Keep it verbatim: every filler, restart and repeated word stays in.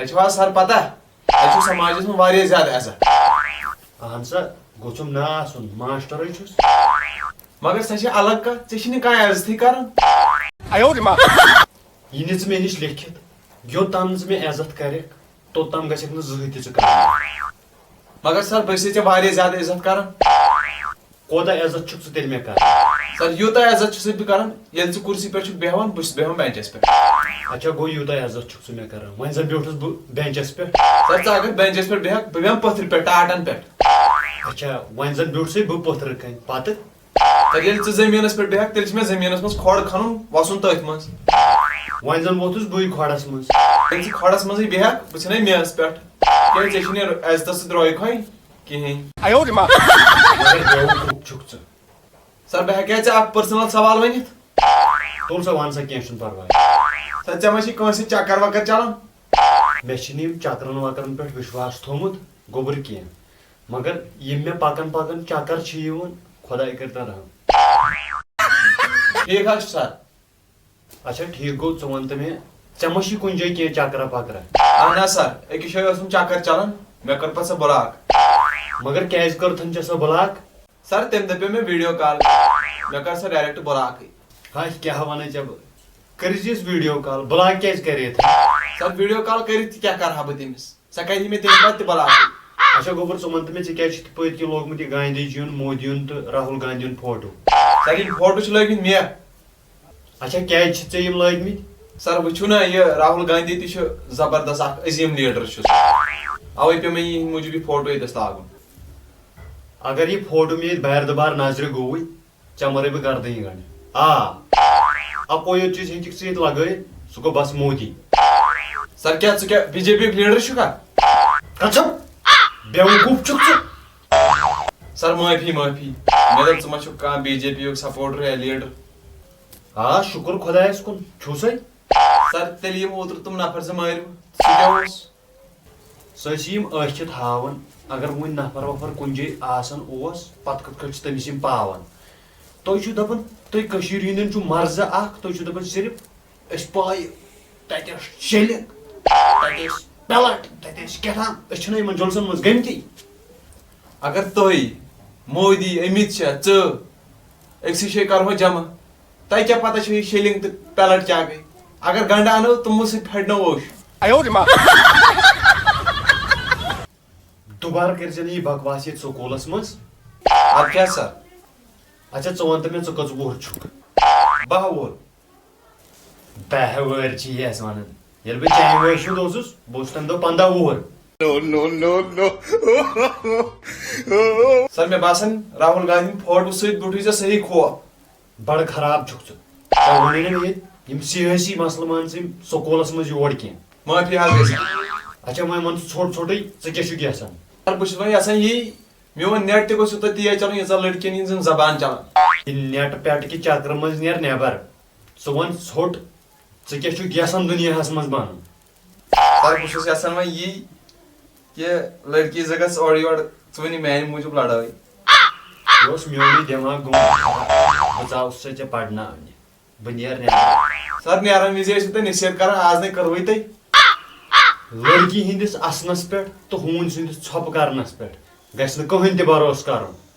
تۄہہِ چھوا سر پتہ، تۄہہِ چھُو سماجس منٛز واریاہ زیادٕ عزت۔ اہن سا، گوٚژھُم نہٕ آسُن، ماسٹرٕے چھُس۔ مگر سۄ چھِ الگ کتھ، ژےٚ چھِنہٕ کانٛہہ عزتھٕے کران۔ یہِ نِژ مےٚ نِش لیکھِتھ، یوٚت تام نہٕ ژٕ مےٚ عزت کرکھ، توٚت تام گژھکھ نہٕ زٕہٕے تہِ ژٕ کرُن۔ مگر سر، بہٕ چھُسے ژےٚ واریاہ زیادٕ عزت کران۔ کوتاہ عزت چھُکھ ژٕ تیٚلہِ مےٚ کران؟ سر، یوٗتاہ عزت چھُسے بہٕ کران، ییٚلہِ ژٕ کُرسی پٮ۪ٹھ چھُکھ بیٚہوان، بہٕ چھُس بیٚہوان بینچس پٮ۪ٹھ۔ اچھا، گوٚو یوٗتاہ عزت چھُکھ ژٕ مےٚ کران۔ وۄنۍ زن بیوٗٹھُس بہٕ بینچس پٮ۪ٹھ۔ سر، ژٕ اگر بینچس پٮ۪ٹھ بیٚہکھ، بہٕ بیٚہمہٕ پٔتھرِ پٮ۪ٹھ، ٹاٹن پٮ۪ٹھ۔ اچھا، وۄنۍ زن بیوٗٹھسٕے بہٕ پٔتھرٕ کنہِ، پتہٕ؟ سر، ییٚلہِ ژٕ زٔمیٖنس پٮ۪ٹھ بیٚہکھ، تیٚلہِ چھِ مےٚ زٔمیٖنس منٛز کھۄڈ کھنُن، وسُن تٔتھۍ منٛز۔ وۄنۍ زن ووتھُس بٕے کھۄڈس منٛز۔ ییٚلہِ ژٕ کھۄڈس منٛزٕے بیٚہکھ، بہٕ ژھٕنے میٚژ پٮ۪ٹھ۔ کیٛازِ ژےٚ چھُے نہٕ عزتس سۭتۍ روے کھوے کِہیٖنۍ۔ مگر بیوقوٗف چھُکھ ژٕ۔ سر، بہٕ ہٮ۪کیا ژےٚ اکھ پٔرسنل سوال ؤنِتھ؟ تُل سا، وَن سا، کینٛہہ چھُنہٕ پرواے۔ سر، ژےٚ ما چھِ کٲنٛسہِ چکر وکر چلان؟ مےٚ چھِنہٕ یِم چکرن وکرن پٮ۪ٹھ وِشواس تھوٚومُت گوٚبُر کینٛہہ، مگر یِم مےٚ پکان پکان چکر چھِ یِوان، خۄداے کٔرتن رحم۔ ٹھیٖک حظ چھُ سر۔ اچھا، ٹھیٖک گوٚو، ژٕ وَن تہٕ مےٚ، ژےٚ ما چھِ کُنہِ جایہِ کینٛہہ چکرا پکرا؟ اہن حظ سر، أکِس جایہِ اوسُم چکر چلان، مےٚ کٔر پتہٕ سۄ بلاک۔ مگر کیٛازِ کٔرتھن ژےٚ سۄ بلاک؟ سر، تٔمۍ دپیو مےٚ ویڈیو کال، مےٚ کٔر سۄ ڈائریکٹ بلاکٕے۔ ہا، کیٛاہ وَنان ژےٚ بہٕ؟ کٔرِتھ یہِ ویڈیو کال، بلاک کیٛازِ کریتھ؟ سر، ویڈیو کال کٔرِتھ تہِ کیٛاہ کرٕ ہا بہٕ تٔمِس؟ سۄ کرِ مےٚ تمہِ پتہٕ تہِ بلاکٕے۔ اچھا گوٚبُر، ژٕ وَن تہٕ مےٚ، ژےٚ کیٛازِ چھُتھ پٔتۍ کِنۍ لوگمُت یہِ گاندھی جی یُن، مودی یُن تہٕ راہُل گاندھی یُن فوٹو؟ سر، یِم فوٹو چھِ لٲگمٕتۍ مےٚ۔ اچھا، کیٛازِ چھِ ژےٚ یِم لٲگمٕتۍ؟ سر، وٕچھِو نا، یہِ راہُل گاندھی تہِ چھُ زبردست، اکھ عظیٖم لیڈر چھُ سُہ۔ اوے پیوٚو مےٚ یِہِنٛدِ موٗجوٗب یہِ فوٹو ییٚتٮ۪س لاگُن۔ اگر یہِ فوٹو مےٚ ییٚتہِ بارِ دُبارٕ نظرِ گوٚوُے، ژےٚ مَرَے بہٕ گردٕنۍ گنڈ۔ آ، اَکوے یوت چیٖز ہیٚکِکھ ژٕ ییٚتہِ لگٲوِتھ، سُہ گوٚو بس مودی۔ سر، کیٛاہ ژٕ کیٛاہ بی جے پی یُک لیڈر چھُکھا؟ کَتھ چھَو؟ بیوقوٗف چھُکھ ژٕ۔ سر، معٲفی، معٲفی۔ مےٚ دوٚپ، ژٕ ما چھُکھ کانٛہہ بی جے پی یُک سپورٹر یا لیڈر؟ آ، شُکُر خۄدایَس کُن، چھُسَے۔ سر، تیٚلہِ یِم اوترٕ تِم نفر زٕ مٲرِو، سُہ کیٛاہ اوس؟ سُہ ٲسۍ یِم ٲکھِتھ ہاوان، اگر وۄنۍ نفر وفر کُنہِ جایہِ آسان اوس، پتہٕ کِتھ کٔنۍ چھِ تٔمِس یِم پاوان؟ تُہۍ چھِو دَپان، تُہۍ کٔشیٖرِ ہِنٛدٮ۪ن چھُو مرضہٕ اَکھ، تُہۍ چھِو دَپان صرف أسۍ پایہِ، تَتہِ ٲس شیلِنٛگ، تَتہِ ٲسۍ پیلٹ، تَتہِ ٲسۍ کیٛاہ تام، أسۍ چھِنہٕ یِمَن جُلسَن منٛز گٔمتی۔ اگر تُہۍ، مودی، امیت شاہ، ژٕ أکسٕے جایہِ کَرہو جمع، تۄہہِ کیٛاہ پتہ چھُ یہِ شیلِنٛگ تہٕ پیلٹ کیٛاہ گٔے؟ اگر گنڈٕ اَنو، تِمو سۭتۍ پھٹنو اوش۔ دوبارٕ کٔرۍ زِ نہٕ یہِ بکواس ییٚتہِ سکوٗلس منٛز۔ اَدٕ کیٛاہ سر؟ اچھا، ژٕ وَن تہٕ مےٚ، ژٕ کٔژ وُہُر چھُکھ؟ باہ وُہُر۔ باہ وُہُر چھِ یَس وَنان۔ ییٚلہِ بہٕ چانہِ وٲنٛسہِ ہُنٛد اوسُس، بہٕ اوسُس تَمہِ دۄہ پنٛداہ وُہُر۔ سر، مےٚ باسان، راہُل گاندھی ہٕنٛدِ فوٹو سۭتۍ بیوٗٹھٕے ژےٚ صحیح خوف۔ بڑٕ خراب چھُکھ ژٕ۔ ژےٚ ووٚنُے نہ مےٚ ییٚتہِ، یِم سیٲسی مسلہٕ مان ژٕ یِم سکوٗلس منٛز یور کینٛہہ۔ معٲفی حظ گژھِ۔ اچھا، وۄنۍ وَن ژٕ ژھوٚٹ ژھوٚٹُے، ژٕ کیٛاہ چھُکھ یژھان؟ سر، بہٕ چھُس وۄنۍ یژھان یی، میون نیٹ تہِ گوٚژھ یوٗتاہ تیز چلُن، ییٖژاہ لڑکِیَن ہِنٛز یِم زبان چلان۔ یہِ نیٹ پٮ۪ٹھ کہِ چکرٕ منٛز نیر نٮ۪بر۔ ژٕ وَن ژھوٚٹ، ژٕ کیٛاہ چھُکھ یژھان دُنیاہس منٛز بنُن؟ سر، بہٕ چھُس یژھان وۄنۍ یی، کہِ لڑکی زٕ گژھِ اورٕ یورٕ، ژٕ ؤنِو میانہِ موٗجوٗب لڑٲے۔ یہِ اوس میونٕے دٮ۪ماغ گوٚمُت خراب۔ بہٕ ژاوُس سا ژےٚ پرناونہِ۔ بہٕ نیرٕ نٮ۪بر۔ سر، نیرن وِزِ ٲسِو تُہۍ نصیحت کران، آز نے کٔروٕے تۄہہِ۔ لڑکی ہٕنٛدِس اسنس پٮ۪ٹھ تہٕ ہوٗنۍ سٕنٛدِس ژھۄپہٕ کرنس پٮ۪ٹھ گژھِ نہٕ کٕہٕنۍ تہِ بھروسہٕ کرُن۔